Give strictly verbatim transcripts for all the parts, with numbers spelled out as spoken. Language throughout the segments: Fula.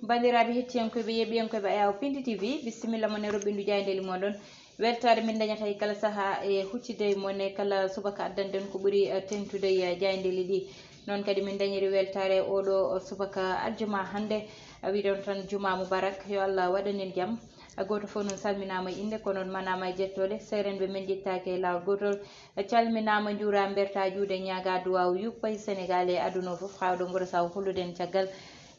Banndiraaɓe hettiyankooɓe, yeeɓiyankooɓe Ayaawo Pindi T V, bisimilla mon e roɓɓindu jaayndeeli mon ɗon. Weltaare min dañata e kala sahaa e huccitde e mon e kala subaka addanɗen ko ɓuri, eh, teeŋtude e, eh, jaayndeeli ɗi. Noon kadi min dañiri weltaare oɗo subaka aljuma hannde. A wiɗon tan juma mubarak, yo Allah waɗan en jam. A gooto fof noon salminaama e innde, ko noon manaama e jettooɗe. Seerenɓe men ƴettaaki e laawol gootol. Calminaama, njuuraa, mbertaa juuɗe, ñaagaa duwaaw yuppa e Senegaal e aduna o fof, haa ɗo ngoro saw hollude en caggal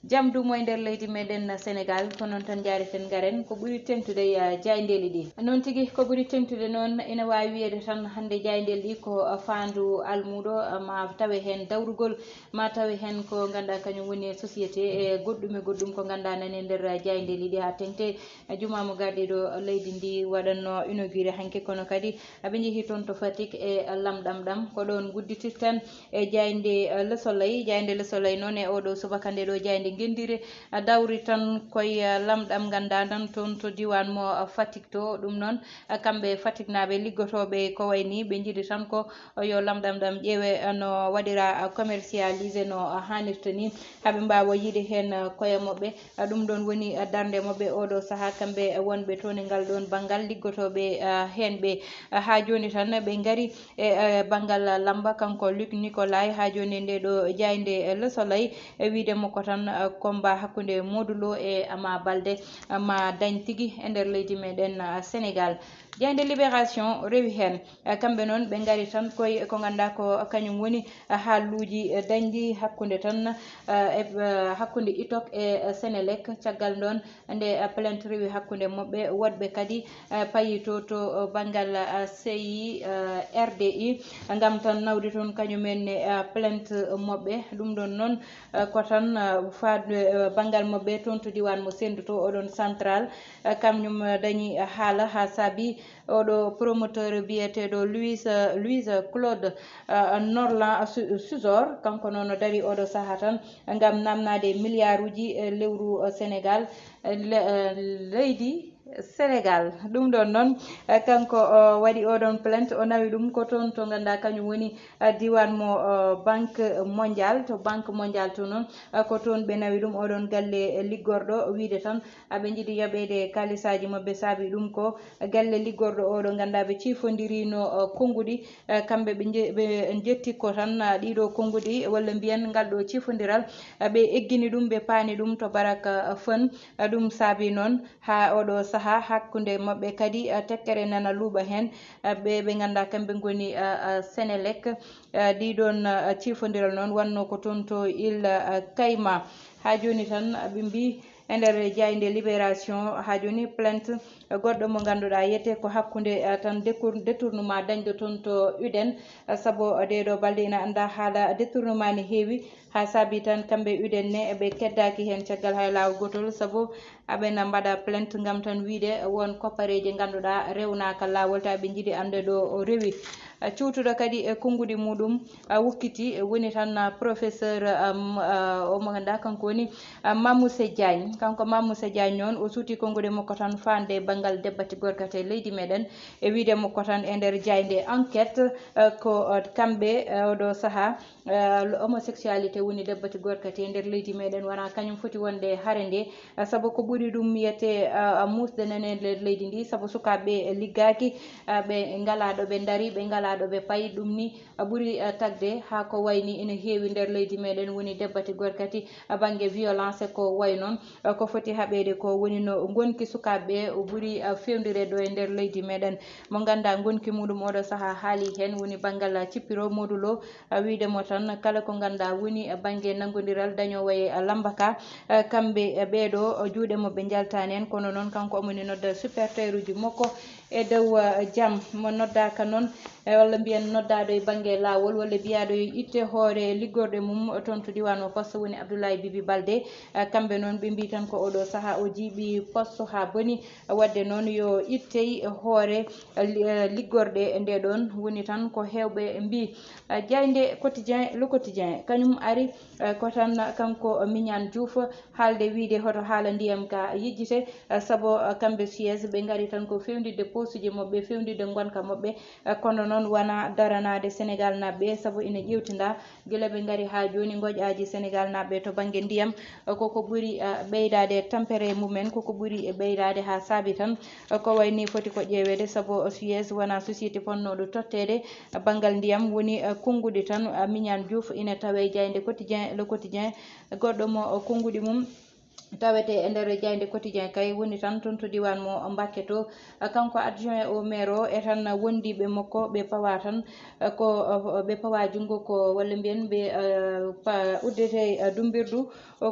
jam duumo e nder leydi meɗen Senegaal. Ko noon tan njaareten ngaren ko ɓuri teeŋtude e, ah, jaayndeeli ɗi. Noon tigi ko ɓuri teeŋtude noon ina waawi wiyeede tan hannde jaayndeeli ɗi ko, ah, faandu almuuɗo, ah, ma tawe heen dawrugol, ma tawe heen ko ngannduɗaa kañum woni e société e goɗɗum e goɗɗum ko ngannduɗaa nani e nder, ah, jaayndeeli ɗi haa teeŋti. Juma mo garɗiiɗo leydi ndi waɗanno inauguré hanki, kono kadi aɓe njehi toon to Fatick e lamɗam ɗam. Ko ɗoon ngudditirten e jaaynde, eh, Le Soleil. Jaaynde Le Soleil noon e oɗo subaka nde ɗo jaaynde ngenndire, a dawri tan koye, eh, lamɗam ngannduɗaa nan toon to diiwaan mo, eh, Fatick to. Ɗum noon, eh, kamɓe Faticknaaɓe liggotooɓe ko wayi ni ɓe njiɗi tan ko, eh, yo lamɗam ɗam ƴeewe, eh, no waɗira, eh, commercialisé no, eh, haanirta ni, haa ɓe mbaawa yiide heen, eh, koye maɓɓe. Ah, ɗum ɗoon woni, ah, darnde maɓɓe oɗo sahaa, kamɓe, ah, wonɓe toon e ngal ɗoon banngal liggotooɓe, ah, heen ɓe. Ah, haa jooni tan ɓe ngari e, eh, banngal lamba, kanko Luc Nicolaï, haa jooni nde ɗo jaaynde, eh, Le Soleil, e wiide mo ko tan, ah, combat hakkunde Modou Lo e Ama Baldé, ah, ma dañ tigi e nder leydi meɗen, ah, Senegaal. Jaaynde Libération rewi heen. Eh, kamɓe noon ɓe ngari tan koye ko ngannduɗaa ko kañum woni, eh, haalluuji, eh, dañɗi hakkunde tan, eh, e, eh, hakkunde ITOC e, eh, Senelec. Caggal ɗoon nde, eh, plainte rewi hakkunde maɓɓe, woɗɓe kadi, eh, payi to, to, eh, banngal, eh, C I, eh, R D I, ngam tan nawde toon kañum en, eh, plainte maɓɓe. Ɗum ɗoon noon, eh, ko tan, eh, faade, eh, banngal maɓɓe toon to diiwaan mo Sendou to oɗoon central, eh, kañum, eh, dañi, eh, haala haa saabi oɗo promoteur biyeteeɗo Louis, eh, Louis Claude, eh, Norlan Su-, Suzor, kanko noon o dari oɗo sahaa tan ngam naamnaade milliarduuji, eh, lewru, eh, Senegaal, eh, le-, eh, leydi Senegaal. Ɗum ɗoon noon, eh, kanko o waɗi oɗoon plainte, o nawi ɗum ko toon to ngannduɗaa kañum woni, eh, diiwaan mo, eh, Banque Mondiale. To Banque Mondiale to noon, eh, ko toon ɓe nawi ɗum oɗoon galle, eh, liggorɗo, wiide tan aɓe njiɗi yoɓeede kaalisaaji maɓɓe, saabi ɗum ko galle liggorɗo oɗo ngannduɗaa ɓe ciifondiriino, eh, konnguɗi. Eh, kamɓe ɓe nje-, ɓe njetti ko tan, ah, ɗiɗo konnguɗi walla mbiyen ngal ɗo ciifondiral, ah, ɓe eggini ɗum, ɓe paani ɗum to Barak, ah, Fën. Ah, ɗum saabi noon haa oɗo sahaa hakkunde maɓɓe kadi, ah, tekkere nana luuɓa heen. Ah, ɓe, ɓe ngannduɗaa kamɓe ngoni, ah, ah, Senelec. Ah, ɗiɗoon, ah, ciifondiral noon wannoo ko toon to Île, ah, Caïman. Haa jooni tan, ah, ɓe mbii e nder jaaynde Libération haa jooni plainte goɗɗo mo ngannduɗaa yiyetee ko hakkunde, eh, tan décour-, détournement dañɗo toon to Uden, eh, sabu ɗee ɗoo balɗe ina anndaa haala détournement ne heewi, haa saabi tan kamɓe Uden ne ɓe keddaaki heen caggal hay laawol gootol, sabu aɓena mbaɗa plainte ngam tan wiide won koppareeje ngannduɗaa rewnaaka laawol, tawa ɓe njiɗi annde ɗo o rewi. Eh, cuutuɗo kadi e konnguɗi muɗum, a wukkiti, eh, woni tan, ah, professeur, ah, m-, ah, o mo ngannduɗaa kanko woni, ah, Mamouse Diagne. Kanko Mamouse Diagne noon, o suuti konnguɗi makko tan faande banngal debbati gorkate leydi meɗen. E wiide makko tan e nder jaaynde Enquête, eh, ko, eh, kamɓe, eh, oɗo sahaa, eh, homosexualité woni debbati gorkate e nder leydi meɗen, wonaa kañum foti wonde hare nde, eh, sabu ko ɓuri ɗum yiyetee, eh, muusde nane e nder leydi ndi, sabu sukaaɓe liggaaki, eh, ɓe ngalaa ɗo ɓe ndari, ɓe ngalaa ɗo ɓe payi, ɗum ni a ɓuri, eh, tagde haa ko wayni ina heewi nder leydi meɗen, woni debbati gorkati, eh, bannge violence ko way noon, eh, ko foti haɓeede ko woni no ngonki sukaaɓe ɓe o ɓuri, eh, fewndireede ɗo e nder leydi meɗen. Mo ngannduɗaa ngonki muɗum oɗo sahaa haali heen woni banngal, eh, cippiro Modou Lo, eh, wiide mo tan kala ko ngannduɗaa woni, eh, bannge nanngondiral dañoowo e, eh, lamba ka, eh, kamɓe, eh, ɓee ɗo, eh, juuɗe maɓɓe njaltaani heen, kono noon kanko omo ni nodda supporteruuji makko e dow, eh, jam. Mo noddaaka noon, eh, walla mbiyen noddaaɗo e bannge laawol, walla mbiyaaɗo yo itte hoore liggorɗe mum toon to diiwaan o Poste, woni Abdoulaye Bibi Baldé. Eh, kamɓe noon ɓe mbii tan ko oɗo sahaa o jiiɓi Poste haa boni. Waɗde noon yo ittey hoore, eh, li-, eh, liggorɗe nde ɗoon, woni tan ko heewɓe mbii. Eh, jaaynde Quotidien, Le Quotidien, kañum ari, eh, ko tan kanko Mignane Diouf haalde wiide hoto haala ndiyam ka yejjite, eh, sabu, eh, kamɓe Suez ɓe ngari tan ko fewndirde posuji maɓɓe, fewndirde ngonka maɓɓe. Eh, kono noon wonaa daranaade Senegaal naɓɓe, sabu ina ƴeewtinda gila ɓe ngari haa jooni ngoƴaaji Senegaal naɓɓe to bannge ndiyam. Eh, koko ɓuri, eh, ɓeydaade tampere mumen, koko ɓuri ɓeydaade haa saabi tan. Eh, ko wayi ni foti ko ƴeeweede, sabu Suez wonaa société fonnooɗo totteede, eh, banngal ndiyam, woni, eh, konnguɗi tan. Eh, Mignane Diouf ina tawee jaaynde Quotidien, Le Quotidien, goɗɗo mo, eh, konnguɗi mum tawete e nder jaaynde Quotidien kay woni tan toon to diiwaan mo Mbakke to. Kanko adjoint au maire o e tan wondiiɓe makko ɓe pawa tan, ko ɓe pawa junngo ko, walla mbiyen ɓe, eh, pa-, uddete, eh, dummbirdu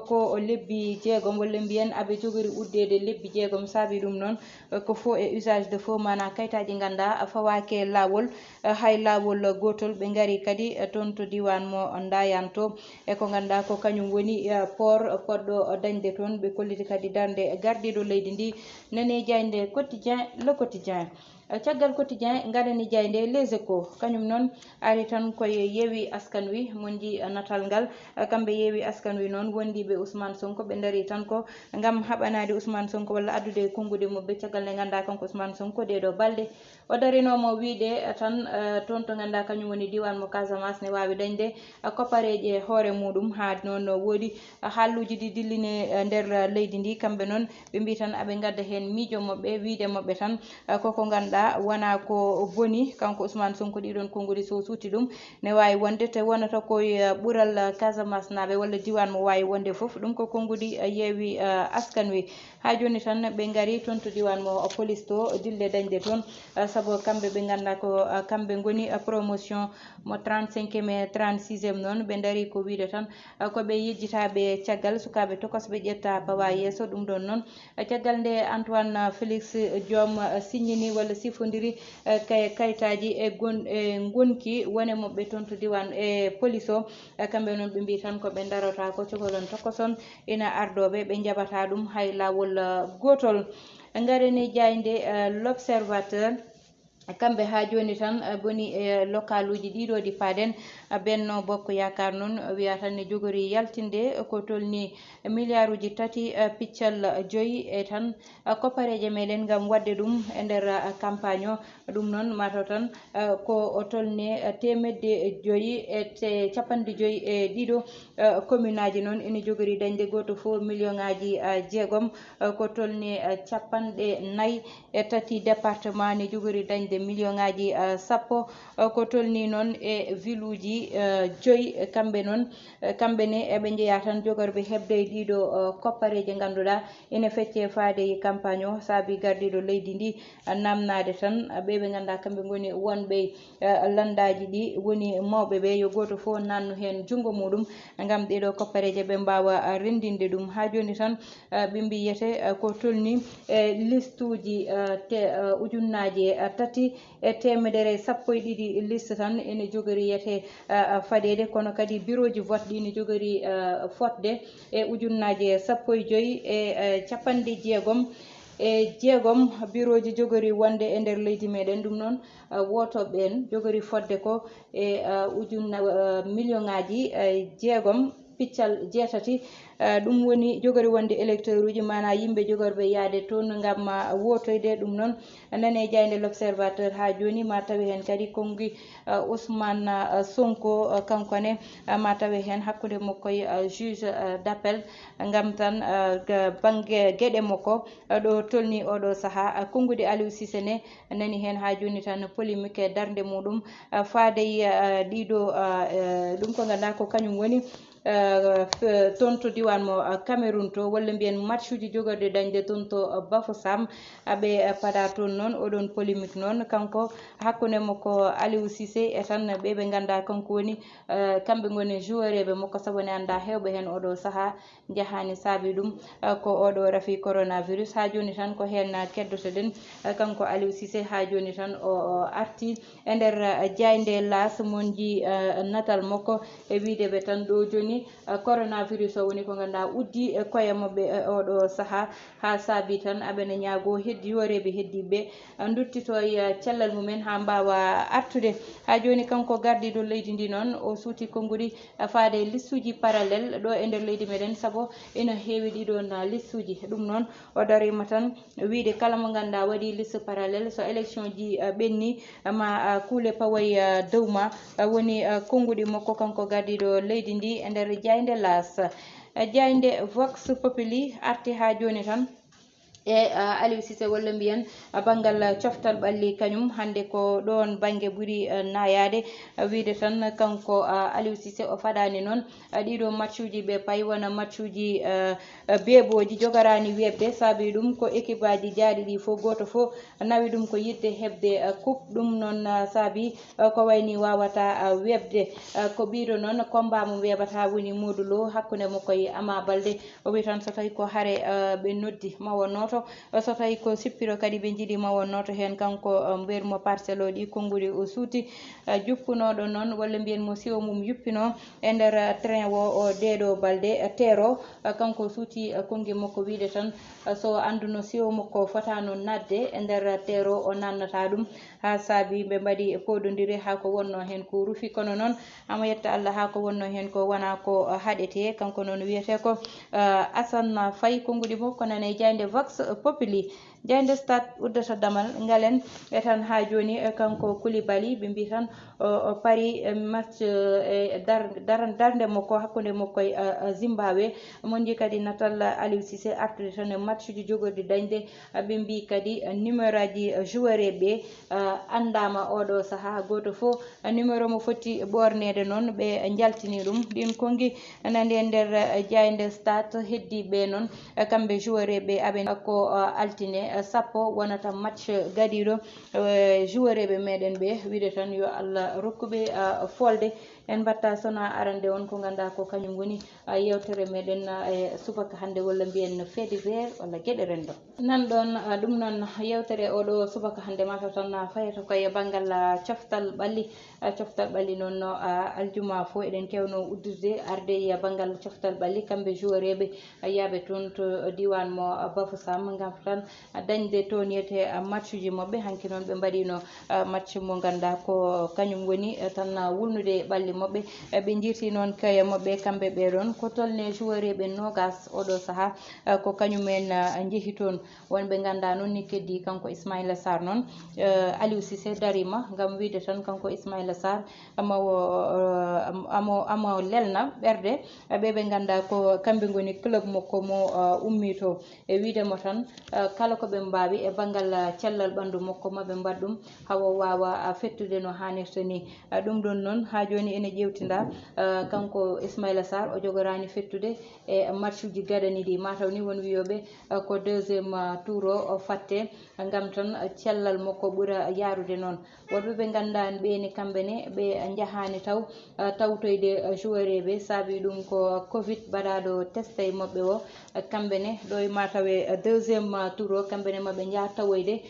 ko lebbi jeegom, walla mbiyen aɓe jogori uddeede lebbi jeegom. Saabi ɗum noon ko faux et usage de faux, maanaa kayitaaji nganndaa fawaake laawol, eh, hay laawol gootol. Ɓe ngari kadi, eh, toon to diiwaan mo Ndayane to. E ko nganndaa ko kañum woni, eh, port, eh, poɗɗo, eh, dañde toon. Ɓe kolliti kadi darnde gardiiɗo leydi ndi, nani jaaynde Quotidien, Le Quotidien. Eh, caggal Quotidien, ngarani jaaynde Les Échos. Kañum noon ari tan koye Yewwi Askan Wi, mo nji, eh, natal ngal. Eh, kamɓe Yewwi Askan Wi noon, wondiiɓe Ousmane Sonko, ɓe ndarii tan ko ngam haɓanaade Ousmane Sonko walla addude konnguɗi maɓɓe, caggal nde nganndaa kanko Ousmane Sonko ɗee ɗoo balɗe o darinooma wiyde, eh, tan, eh, toon to nganndaa kañum woni diiwaan mo Casamance ne waawi dañde, eh, koppareeje hoore muɗum. Haa noon woodi, eh, haalluuji ɗi dilline, eh, nder, eh, leydi ndi. Kamɓe noon ɓe mbii tan aɓe ngadda heen miijo maɓɓe, wiyde maɓɓe tan, eh, koko nganndaa wonaa ko boni. Kanko Ousmane Sonko ɗiɗon konnguɗi so suuti ɗum ne waawi wonde, te wonata koye, eh, ɓural, eh, Casamance naaɓe walla diiwaan mo waawi wonde fof. Ɗum ko konnguɗi, eh, Yewwi, eh, Askan Wi. Haa jooni tan ɓe ngari toon to diiwaan mo Police to, dille dañde toon, eh, sabu kamɓe ɓe nganndaa ko, eh, kamɓe ngoni, eh, promotion mo trente-cinquième e trente-sixième noon. Ɓe ndarii ko wiyde tan, eh, ko ɓe yejjitaaɓe caggal, sukaaɓe tokosɓe ƴetta pawa yeeso. Ɗum ɗoon noon, eh, caggal nde Antoine Félix Diome, eh, signini walla sifondiri, eh, kay-, kayitaaji e gon-, e ngonki wone maɓɓe toon to diiwaan e Police o. Eh, kamɓe noon ɓe mbii tan ko ɓe ndarota ko cogolon tokoson ina ardooɓe, ɓe njaɓata ɗum hay laawol, eh, gootol. Ngareni jaaynde, eh, L'Observateur. Kamɓe haa jooni tan, eh, boni e lokaluuji ɗiɗo ɗi paaden, eh, Benno Bokk Yaakaar noon wiya tan ne jogori yaltinde ko tolni miliyaaruuji tati, eh, piccal joyi e tan, eh, koppareeje meɗen ngam waɗde ɗum e nder, eh, campagne o. Ɗum noon, mataw tan, eh, ko o tolni, eh, teemedde joyi e te-, capanɗe joyi e ɗiɗo, eh, commune aji noon ene jogori dañde gooto fof million aji, eh, jeegom, eh, ko tolni, eh, capanɗe nayi e tati département ne jogori dañde million aji, eh, sappo, eh, ko tolni noon e ville uji, eh, joyi. Kamɓe noon, eh, kamɓe ne eɓe njeya tan jogorɓe heɓde e ɗiɗo, eh, koppareeje ngannduɗaa ene fecce faade e campagne o, saabi gardiiɗo leydi ndi, eh, namnaade tan, eh, ɓe ɓe nganndaa kamɓe ngoni wonɓe, eh, lanndaaji ɗi woni mawɓe ɓe, yo gooto fof nannu heen junngo muɗum ngam ɗeɗo koppareeje ɓe mbaawa, eh, renndinde ɗum. Haa jooni tan, eh, ɓe mbiyete, eh, ko tolni, eh, listuuji, eh, te-, eh, ujunnaaje, eh, tati e teemedere sappo e ɗiɗi liste tan ene jogori yete, eh, eh, fadeede, kono kadi birooji vote ɗi ne jogori, eh, fotde e ujunnaaje sappo e joyi e, eh, capanɗe jeegom e jeegom birooji jogori wonde e nder leydi meɗen. Ɗum noon, eh, wootoɓe en jogori fodde ko e, eh, ujunna-, eh, million ngaji, eh, jeegom piccal jeetati. Eh, ɗum woni jogori wonde électeur uji, maanaa yimɓe jogorɓe yaade toon ngam, ah, wootoyde. Ɗum noon nane jaaynde L'Observateur haa jooni. Ma tawi heen kadi konngi, ah, Ousmane, ah, Sonko, ah, kanko ne, ah, ma tawi heen hakkunde makko e, ah, juge, ah, d'appel ngam tan, ah, ga-, bannge geɗe makko, ah, ɗo tolni oɗo sahaa. Ah, konnguɗi Aliou Cissé ne nani heen haa jooni tan polémique e darnde muɗum, ah, faade e, ah, ɗiɗo, ah, eh, ɗum ko ngannduɗaa ko kañum woni, eh, f-, toon to diiwaan mo, ah, Cameroun to, walla mbiyen matchuji jogorɗi dañde toon to, ah, Bafoussam, aɓe, ah, paɗa toon noon, oɗon polémique noon, kanko hakkunde makko Aliou Cissé e tan ɓe ɓe ngannduɗaa kanko woni, eh, kamɓe ngoni joueureɓe makko, sabu ne anndaa heewɓe heen oɗo sahaa njahaani saabi ɗum, eh, ko oɗo rafi coronavirus. Haa jooni tan ko heen, eh, keddoto-ɗen, eh, kanko Aliou Cissé. Haa jooni tan o, o arti e nder, eh, jaaynde L'As, mon nji, eh, natal makko e wiyde ɓe tan ɗo jooni, Coronavirus o woni ko ngannduɗaa uddi e koye maɓɓe e oɗo sahaa, haa saabi tan aɓe ne ñaagoo heddi hooreeɓe heddiiɓe nduttitoo e cellal mumen haa mbaawa artude. Haa jooni kanko gardiiɗo leydi ndi noon o suuti konnguɗi faade e listuuji parallel ɗo e nder leydi meɗen, sabu ina heewi ɗiɗon listuuji. Ɗum noon o dariima tan wiyde kala mo ngannduɗaa waɗi liste parallel, so élection ji ɓenni ma kuule pawoy dow ma. Woni konnguɗi makko kanko gardiiɗo leydi ndi e nder jaaynde L'As. Jaaynde Vox Populi arti haa jooni tan e Aliou Cissé walla mbiyen banngal coftal ɓalli kañum hannde ko ɗoon bannge ɓuri nayaade. Wiyde tan kanko Aliou Cissé o faɗaani noon ɗiɗo matchuji ɓe payi wona matchuji beeɓooji, jogoraani weeɓde, saabi ɗum ko équipeaji jaaɗi ɗi fof gooto fof nawi ɗum ko yiɗde heɓde coupe. Ɗum noon saabi ko wayni wawata weeɓde. Ko ɓiɗo noon combat mo weeɓata woni Modou Lo hakkunde mo koye Ama Baldé. O wi tan so tawi ko hare ɓe noddi ma won nooto, so tawi ko sippiɗo kadi ɓe njiɗi ma won nooto heen. Kanko mbir mo Parcelle o ɗi konnguɗi o suuti juppunooɗo noon walla mbiyen mo siwo mum yuppino e nder train o, o deeɗo balde teero. Kanko suuti konngi makko wiyde tan so annduno siwo makko fotaano naatde e nder teero o naatnata ɗum. Haa saabi ɓe mbaɗi pooɗondire haa ko wonno heen ko rufi, kono noon ama yetta Allah haa ko wonno heen ko wona ko haɗete. Kanko noon wiyete ko Assane Faye, konnguɗi mo ko nane jaaynde Vox Populi. Jaaynde Stade uddata damal ngalen e tan haa jooni e kanko Koulibaly ɓe mbi tan o, o pari e match e dar, dar, darnde makko hakkunde makko e Zimbabwe. Mon nji kadi natal Aliou Cissé artude tan e matchuji jogorɗi dañde. Ɓe mbi kadi numéroji joueur ɓe anndama oɗo sahaa, gooto fof numéro mo foti ɓoorneede noon ɓe njaltini ɗum. Ɗin konngi nani e nder jaaynde Stade. Heddiiɓe noon kamɓe joueur ɓe aɓe ko altine sappo wonata match gadiiɗo. Joueur ɓe meɗen ɓe wiyde tan yo Allah rokkuɓe folde. En mbatta sona arande on ko ngannduɗaa ko kañum woni yewtere meɗen e subaka hannde walla mbiyen fait divers walla geɗe renndo. Nan ɗon ɗum noon yewtere oɗo subaka hannde mataw tan fayata koye banngal coftal ɓalli. Coftal ɓalli noon no aljuma fof eɗen kewno uddirde arde e banngal coftal ɓalli kamɓe joueur ɓe yaaɓe toon to diwan mo Bafoussam ngam tan dañde toon yete matchuji maɓɓe. Hanki noon ɓe mbaɗino match mo ngannduɗaa ko kañum woni tan wulnude ɓalli maɓɓe. Ɓe jirti noon koye maɓɓe kamɓe ɓe ɗon ko tolne joueur ɓe noogas oɗo sahaa ko kañum en njehi toon. Wonɓe ngannduɗaa noon ni keddi kanko Ismaïla Sarr noon Aliou Cissé darima ngam wiyde tan kanko Ismaïla Sarr ama o ama o lelna ɓerɗe ɓe ɓe ngannduɗaa ko kamɓe ngoni club makko mo ummi to. E wiyde mo tan kala ko ɓe mbaawi e banngal cellal ɓanndu makko ma ɓe mbaɗ ɗum hawo waawa fettude no haanirta ni. Ɗum ɗon noon haa jooni ene ƴeewtinda kanko Ismaïla Sarr o jogoraani fettude e matchuji gaɗani ɗi mataw ni won wiyooɓe ko deuxième tour o fatte ngam tan cellal makko ɓura yaarude noon. Woɗɓe ɓe ngannduɗaa ɓeeni kamɓe ne ɓe njahaani taw tawtoyde joueur ɓe saabi ɗum ko covid mbaɗaaɗo test e maɓɓe o. Kamɓe ne ɗo e mataw e deuxième tour o kamɓe ne maɓe njaha tawoyde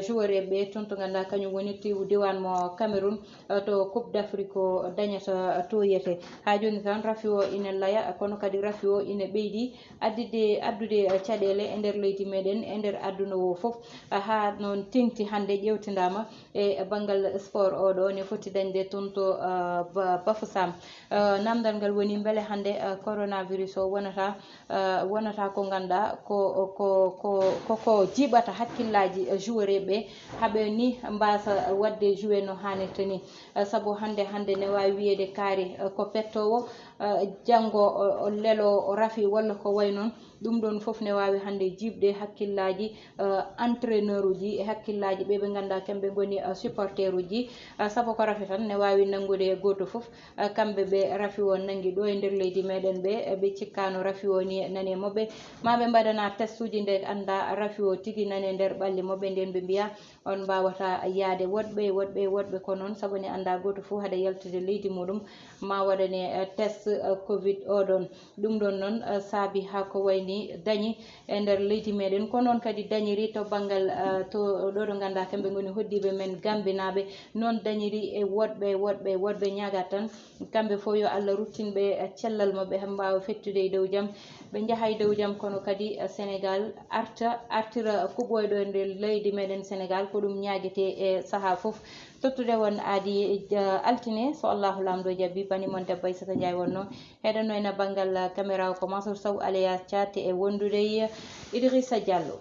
joueur ɓe toon to ngannduɗaa kañum woni tiw diwan mo Cameroun to coupe d'Afrique o dañata toyete. Haa jooni tan rafi o ina laya kono kadi rafi o ina ɓeydi addide addude caɗeele e nder leydi meɗen e nder adduna o fof. Haa noon teŋti hannde ƴeewtindaama e banngal sport oɗo ne foti dañde toon to Bafoussam. Namdal ngal woni mbele hannde coronavirus o wonata wonata ko ngannduɗaa ko ko ko koko jiiɓata hakkillaaji joueur ɓe haɓe ni mbasa waɗde joué no haanirta ni. Sabu hannde hannde ne waawi wiyeede kaari ko pettoowo janngo o lelo o rafi walla ko way noon. Ɗum ɗoon fof ne waawi hannde jiiɓde hakkillaaji entraîneur uji e hakkillaaji ɓe ɓe ngannduɗaa kamɓe ngoni supporter uji. Sabu ko rafi tan ne waawi nanngude gooto fof. Kamɓe ɓe rafi o nanngi ɗo e nder leydi meɗen ɓe ɓe cikkaano rafi o ni nani e maɓɓe ma ɓe mbaɗana test uji nde annda rafi o tigi nani e nder ɓalli maɓɓe nden ɓe mbiya on mbawata yaade woɗɓe woɗɓe woɗɓe ko noon sabu ne annda gooto fof haɗa yaltude leydi muɗum ma waɗane test. Covid oɗon. Ɗum ɗon noon saabi haa ko wayni dañi e nder leydi meɗen, ko noon kadi dañiri to banngal to ɗo ɗo ngannduɗaa kamɓe ngoni hoɗdiiɓe men gambinaaɓe. Noon dañiri e woɗɓe woɗɓe woɗɓe ñaaga tan kamɓe fof yo Allah ruttin ɓe cellal maɓɓe haa mbaawa fettude e dow jam, ɓe njaha e dow jam. Kono kadi Sénégal arta artira kuɓɓoyɗo e nder leydi meɗen Sénégal, ko ɗum ñaagetee e sahaa fof. Tottude won aadi altine, so Allahu Laamɗo jaɓi. Bani mon debbo Aissata Ndiaye wonno heɗanno ena banngal caméra o ko Mansour Sow alias Thiat e wondude e Idrissa Diallo.